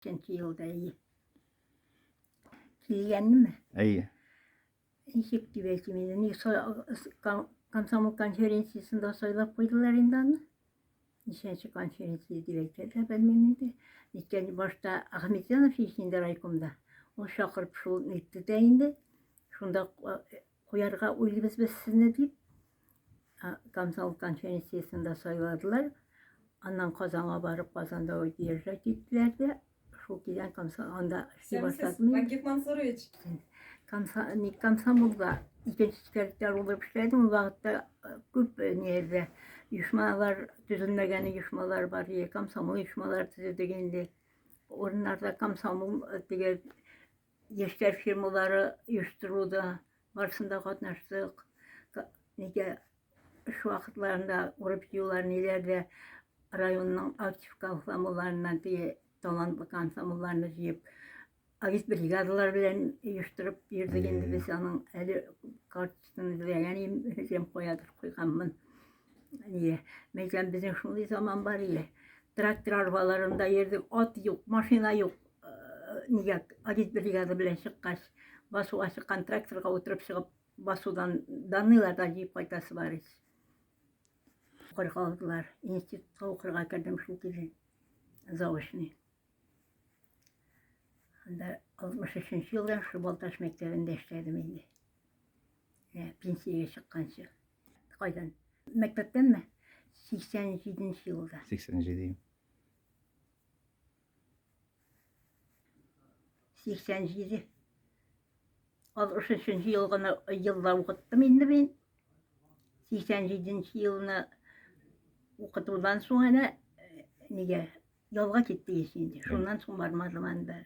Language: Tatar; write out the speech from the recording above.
Нче елда, әйе. Килгәнме? Әйе. Ничек дип әйтим инде, ни комсомол конференциясендә сайлап куйдылар инде аны. Ничәнче конференция дип әйтә дә белмим инде. Ниткән башта Ахметзянов ич инде райкомда. Ул чакырып шул нитте дә инде. Шунда куярга уйлыйбыз без сезне дип. Комсомол конференциясендә сайладылар. Аннан Казанга барып, Казанда удержать иттеләр дә. Шул килгән комсомол анда эшли башладым. Вагиф Мансурович. Комсомолда икенче секретарь булып эшләдем. Ул вакытта күп ниләрдә оешмалар төзелмәгән оешмалар бар иде. Комсомол оешмалар төзедек инде. Урыннарда комсомол теге яшьләр фирмалары оештыруда барысында катнаштык. Нигә эш вакытларында урып җыюлар ниләрдә районның актив комсомолларыннан теге талантлы комсомолларны җыеп агитбригадалар белән оештырып йөрдек инде без аның әле карточканы эзләгән идем, үзем каядыр куйганмын. Нигә? Мәйтәм, безнең шундый заман бар иде. Трактор арбаларында йөрдек, ат юк, машина юк. Нигә агитбригада белән чыккач, басуга чыккан тракторга утырып чыгып, басудан данныйлар да җыеп кайтасы бар ич. Укырга алдылар. Институтка укырга кердем шул килен. Заочный. Анда 63 елдан шул Балтач мәктәбендә эшләдем инде. Ә, пенсиягә чыкканчы. Кайдан? Мәктәптәнме? 87 елда. 87. 87. 63 елгыны елда укыттым инде мин. 87 елны укытудан соң әнә нигә ялга китте ич инде. Шуннан соң бармадым анда.